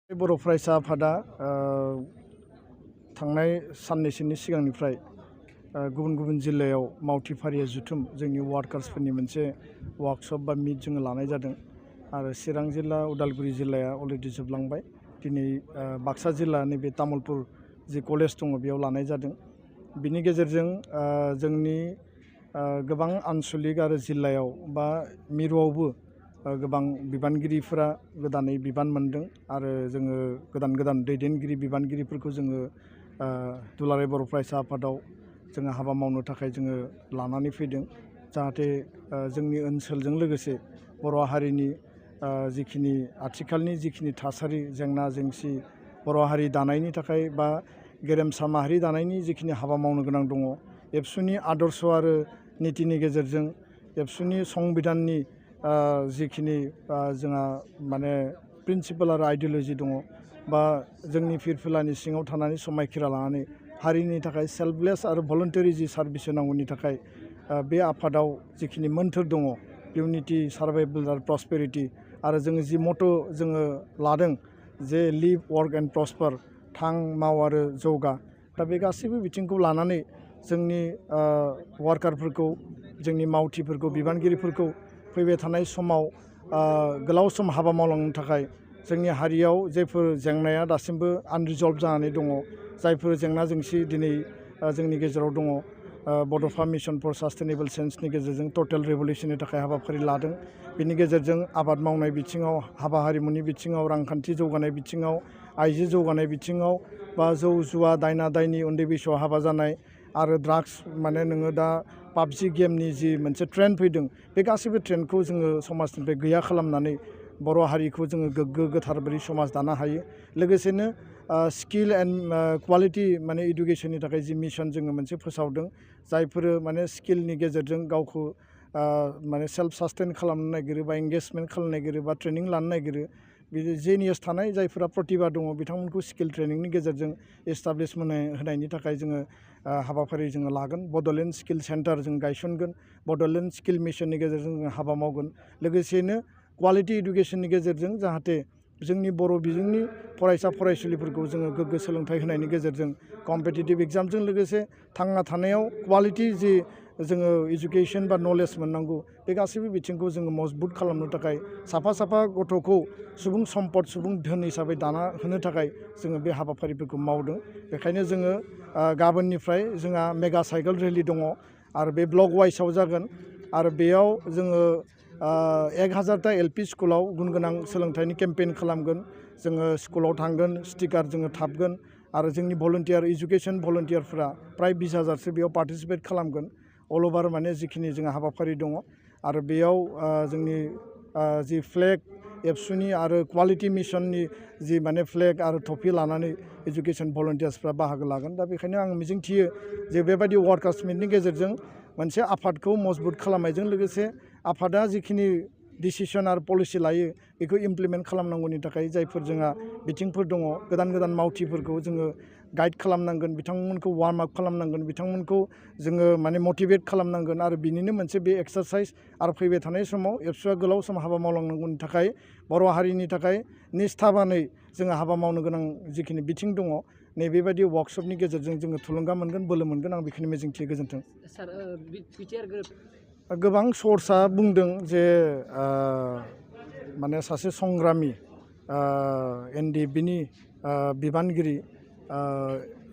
बर' फरायसा आफादा थांनाय साननैसोनि सिगांनिफ्राय गुबुन गुबुन जिल्लायाव मावथि फारिया जुथुम जोंनि वार्कार्सफोरनि मोनसे वार्कशप बा मिट जोङो लानाय जादों आरो चिरां जिल्ला उदालगुरि जिल्लाया अलरेडि जोबलांबाय। दिनै बाक्सा जिल्ला नैबे तामुलपुर जि कलेज दङ बेयाव लानाय जादों। बिनि गेजेरजों जोंनि गोबां आनसलिक आरो जिल्लायाव बा मिरुआवबो गोबां बिबानगिरिफोरा गोदानै बिबान मोनदों आरो जोङो गोदान दैदेनगिरि बिबानगिरिफोरखौ जोङो दुलाराय बर' फरायसा आफादाव जोङो हाबा मावनो थाखाय जोङो लानानै फैदों, जाहाथे जोंनि ओनसोलजों लोगोसे बर' हारिनि जिखिनि आथिखालनि जिखिनि थासारि जेंना जेंसि बर' हारि दानायनि थाखाय बा गेरेमसा माहारि दानायनि जिखिनि हाबा मावनो गोनां दङ, एबसुनि आदर्श आरो नीतिनि गेजेरजों एबसुनि संबिधाननि जिखिनि जोंहा माने प्रिन्सिपाल आरो आइडिय'लजि दङ बा जोंनि फिरफिलानि सिङाव थानानै समायखिरा लानानै हारिनि थाखाय सेल्फलेस आरो भलन्टारि जि सार्भिस होनांगौनि थाखाय बे आफादाव जिखिनि मोन्थोर दङ इउनिटि सार्भाइभेल आरो प्रस्पेरिटि आरो जोङो जि मट' जोङो लादों जे लिभ वर्क एन्ड प्रस्पार थां माव आरो जौगा, दा बे गासैबो बिथिंखौ लानानै जोंनि वार्कारफोरखौ जोंनि मावथिफोरखौ बिबानगिरिफोरखौ फैबाय थानाय समाव गोलाव सम हाबा मावलांनो थाखाय जोंनि हारियाव जायफोर जेंनाया दासिमबो आनरिजल्भ जानानै दङ, जायफोर जेंना जेंसि दिनै जोंनि गेजेराव दङ, बड'फा मिशन फर सास्टेनेबल चेन्जनि गेजेरजों टटेल रिभलिउसननि थाखाय हाबाफारि लादों। बिनि गेजेरजों आबाद मावनाय बिथिङाव, हाबा हारिमुनि बिथिङाव, रांखान्थि जौगानाय बिथिङाव, आइजो जौगानाय बिथिङाव बा जौ जुवा दायना दायनि उन्दै बैसोआव हाबा जानाय आरो ड्राग्स माने नोङो दा पाबजि गेमनि जि मोनसे ट्रेन्ड फैदों, बे गासैबो ट्रेन्डखौ जोङो समाजनिफ्राय गैया खालामनानै बर' हारिखौ जोङो गोग्गो गोथार बायदि समाज दानो हायो। लोगोसेनो स्किल एन्ड क्वालिटि माने इडुकेसननि थाखाय जि मिशन जोङो मोनसे फोसावदों, जायफोरो माने स्किलनि गेजेरजों गावखौ माने सेल्फ सास्टेन खालामनो नागिरो बा एंगेजमेन्ट खालामनो नागिरो बा ट्रेनिं लानो नागिरो, बिदि जेनियास थानाय जायफोरा प्रतिभा दङ बिथांमोनखौ स्किल ट्रेनिंनि गेजेरजों एस्टाब्लिशमेन्ट होनायनि थाखाय जोङो हाबाफारि जोङो लागोन। बड'लेण्ड स्किल सेन्टार जों गायसनगोन, बड'लेण्ड स्किल मिशननि गेजेरजों जों हाबा मावगोन। लोगोसेनो क्वालिटि इडुकेसननि गेजेरजों जाहाथे जोंनि बर' बिजोंनि फरायसा फरायसुलिफोरखौ जोङो गोग्गो सोलोंथाइ होनायनि गेजेरजों कम्पिटिटिभ एग्जामजों लोगोसे थांना थानायाव क्वालिटि जि जोङो इडुकेसन बा नलेज मोननांगौ, बे गासैबो बिथिंखौ जोङो मजबुत खालामनो थाखाय साफा गथ'खौ सुबुं सम्पद सुबुं धोन हिसाबै दाना होनो थाखाय जोङो बे हाबाफारिफोरखौ मावदों। बेखायनो जोङो गाबोननिफ्राय जोंहा मेगा साइकेल रेलि दङ आरो बे ब्लक वाइसआव जागोन आरो बेयाव जोङो 1000टा LP स्कुलाव गुन गोनां सोलोंथाइनि केम्पेइन खालामगोन। जोङो स्कुलाव थांगोन, स्टिकार जोङो थाबगोन आरो जोंनि भलन्टियार इडुकेसन भलन्टियारफोरा प्राय 20,000सो बेयाव पार्टिसिपेट खालामगोन। अल अभार माने जिखिनि जोंहा हाबाफारि दङ आरो बेयाव जोंनि जि फ्लेग एबसुनि आरो क्वालिटि मिशननि जि माने फ्लेग आरो टफि लानानै इडुकेसन भलन्टियार्सफ्रा बाहागो लागोन। दा बेखायनो आं मिजिंथियो जे बेबायदि वार्कार्स मिटनि गेजेरजों मोनसे आफादखौ मजबुत खालामनायजों लोगोसे आफादा जिखिनि डिसिसन आरो पलिसि लायो बेखौ इमप्लिमेन्ट खालामनांगौनि थाखाय जायफोर जोंहा बिथिंफोर दङ, गोदान मावथिफोरखौ जोङो गाइड खालामनांगोन, बिथांमोनखौ वार्म आप खालामनांगोन, बिथांमोनखौ जोङो माने मटिभेट खालामनांगोन आरो बिनिनो मोनसे बे एक्सारसाइज आरो फैबाय थानाय समाव एबसुआ गोलाव सम हाबा मावलांनांगौनि थाखाय बर' हारिनि थाखाय निस्थाबानै जोङो हाबा मावनो गोनां जिखिनि बिथिं दङ, नैबेबायदि वार्कशपनि गेजेरजों जोङो थुलुंगा मोनगोन, बोलो मोनगोन, आं बेखौनो मिजिंथियो। गोजोन्थों। गोबां सर्सआ बुंदों जे माने सासे संग्रामि NDBनि बिबानगिरि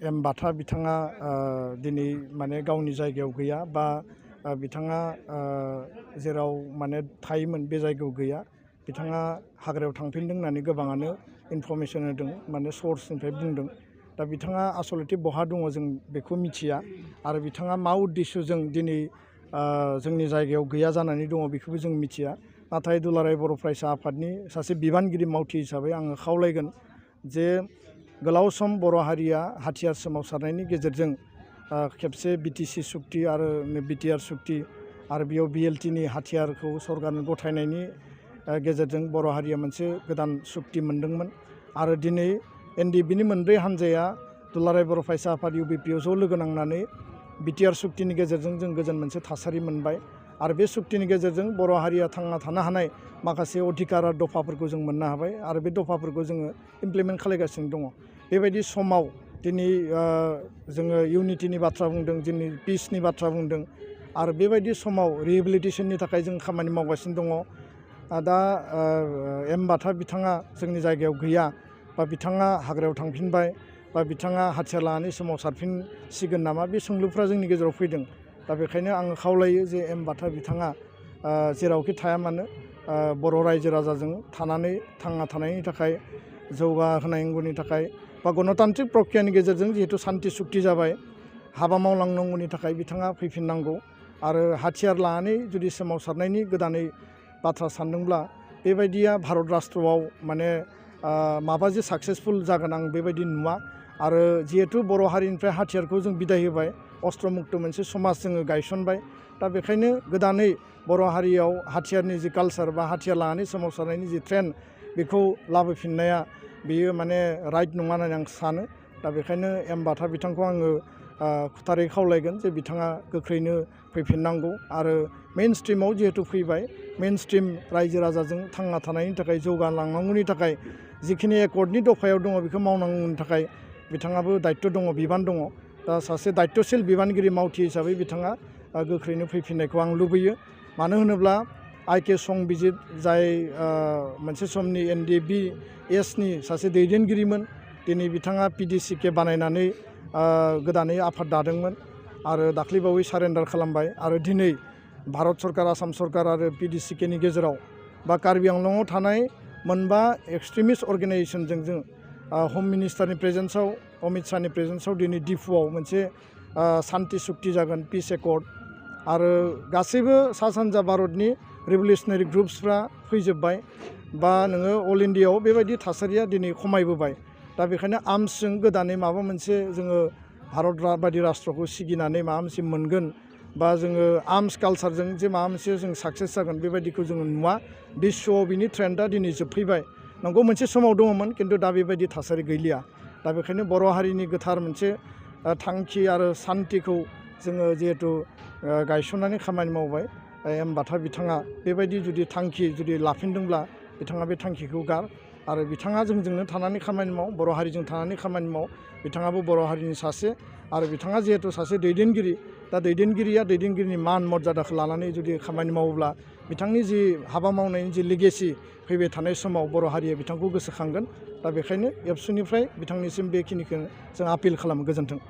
एम बाथा बिथाङा दिनै माने गावनि जायगायाव गैया बा बिथाङा जेराव माने थायोमोन बे जायगायाव गैया, बिथाङा हाग्रायाव थांफिनदों होननानै गोबाङानो इनफरमेसन होदों, माने सर्सनिफ्राय बुंदों। दा बिथाङा आसलथे बहा दङ जों बेखौ मिथिया आरो बिथाङा मा उद्देশ্যजों दिनै जोंनि जायगायाव गैया जानानै दङ बेखौबो जों मिथिया। नाथाय दुलाराय बर' फरायसा आफादनि सासे बिबानगिरि मावथि हिसाबै आङो खावलायगोन जे गोलाव सम बर' हारिया हाथियार सोमावसारनायनि गेजेरजों खेबसे BTC सुक्ति आरो BTR सुक्ति आरो बेयाव BLTनि हाथियारखौ सरकारनो गथायनायनि गेजेरजों बर' हारिया मोनसे गोदान सुक्ति मोन्दोंमोन आरो दिनै NDBनि मोनब्रै हान्जाया दुलाराय बर' फरायसा आफाद UBP ज' लोगो नांनानै BTR सुक्तिनि गेजेरजों जों गोजोन मोनसे थासारि मोनबाय आरो बे सुक्तिनि गेजेरजों बर' हारिया थांना थानो हानाय माखासे अधिकार आरो दफाफोरखौ जों मोननो हाबाय आरो बे दफाफोरखौ जोङो इमप्लिमेन्ट खालामगासिनो दङ। बेबायदि समाव दिनै जोङो इउनिटिनि बाथ्रा बुंदों, दिनै पिसनि बाथ्रा बुंदों आरो बेबायदि समाव रिहेबिलिटेसननि थाखाय जों खामानि मावगासिनो दङ। दा एम बाथा बिथाङा जोंनि जायगायाव गैया बा बिथाङा हाग्रायाव थांफिनबाय बा बिथाङा हाथियार लानानै सोमावसारफिनसिगोन नामा, बे सोंलुफ्रा जोंनि गेजेराव फैदों। दा बेखायनो आङो खावलायो जे एम बाथा बिथाङा जेरावखि थाया मानो बर' रायजो राजाजों थानानै थांना थानायनि थाखाय, जौगाहोनांगौनि थाखाय बा गणतान्त्रिक प्रक्रियानि गेजेरजों जिहेतु सान्ति सुक्ति जाबाय, हाबा मावलांनांगौनि थाखाय बिथाङा फैफिननांगौ। आरो हाथियार लानानै जुदि सोमावसारनायनि गोदानै बाथ्रा सानदोंब्ला बेबायदिया भारत राष्ट्रआव माने माबा जे साक्सेसफुल जागोन आं बेबायदि नुवा। आरो जिहेतु बर' हारिनिफ्राय हाथियारखौ जों बिदाय होबाय, अस्त्र मुक्त मोनसे समाज जोङो गायसनबाय। दा बेखायनो गोदानै बर' हारियाव हाथियारनि जि कालसार बा हाथियार लानानै सोमावसारनायनि जि ट्रेन्ड बेखौ लाबोफिननाया बेयो माने राइट नङा होननानै आं सानो। दा बेखायनो एम बाथा बिथांखौ आङो खुथारै खावलायगोन जे बिथाङा गोख्रैनो फैफिननांगौ आरो मेइन स्ट्रिमाव जिहेतु फैबाय, मेइन स्ट्रिम रायजो राजाजों थांना थानायनि थाखाय, जौगालांनांगौनि थाखाय जिखिनि एकर्डनि दफायाव दङ बेखौ मावनांगौनि थाखाय बिथाङाबो दायित्व दङ, बिबान दङ। दा सासे दायित्वशील बिबानगिरि मावथि हिसाबै बिथाङा गोख्रैनो फैफिननायखौ आं लुबैयो। मानो होनोब्ला आइ.के. संबिजित जाय मोनसे समनि NDBSनि सासे दैदेनगिरिमोन, दिनै बिथाङा PDCK बानायनानै गोदानै आफाद दादोंमोन आरो दाख्लैबावै सारेन्डार खालामबाय। आरो दिनै भारत सरकार, आसाम सरकार आरो PDCKनि गेजेराव बा कार्बि आंलंआव थानाय मोनबा एक्सट्रिमिस्ट अर्गेनाइजेसनजों जों हम मिनिस्टारनि प्रेजेन्सआव, अमित शाहनि प्रेजेन्सआव दिनै डिफुआव मोनसे सान्ति सुक्ति जागोन, पिस एकर्ड। आरो गासैबो सा सानजा भारतनि रिभलिउसनारि ग्रुप्सफ्रा फैजोब्बाय बा नोङो अल इन्डियाआव बेबायदि थासारिया दिनै खमायबोबाय। दा बेखायनो आर्म्सजों गोदानै माबा मोनसे जोङो भारत बायदि राष्ट्रखौ सिगिनानै माबा मोनसे मोनगोन बा जोङो आर्म्स कालसारजों जे माबा मोनसे जों साक्सेस जागोन बेबायदिखौ जोङो नुवा। बिश्वआव बिनि ट्रेन्डआ दिनै जोबफैबाय। नंगौ मोनसे समाव दङमोन, खिन्थु दा बेबायदि थासारि गैलिया। दा बेखायनो बर' हारिनि गोथार मोनसे थांखि आरो सान्तिखौ जोङो जिहेतु गायसननानै खामानि मावबाय, एम बाथा बिथाङा बेबायदि जुदि थांखि जुदि लाफिनदोंब्ला बिथाङा बे थांखिखौ गार आरो बिथाङा जोंजोंनो थानानै खामानि माव, बर' हारिजों थानानै खामानि माव। बिथाङाबो बर' हारिनि सासे आरो बिथाङा जिहेतु सासे दैदेनगिरि, दा दैदेनगिरिया दैदेनगिरिनि मान मर्यादाखौ लानानै जुदि खामानि मावोब्ला बिथांनि जि हाबा मावनायनि जि लिगेसि फैबाय थानाय समाव बर' हारिया बिथांखौ गोसोखांगोन। दा बेखायनो एबसुनिफ्राय बिथांनिसिम बेखिनिखौ जों आपिल खालामो। गोजोन्थों।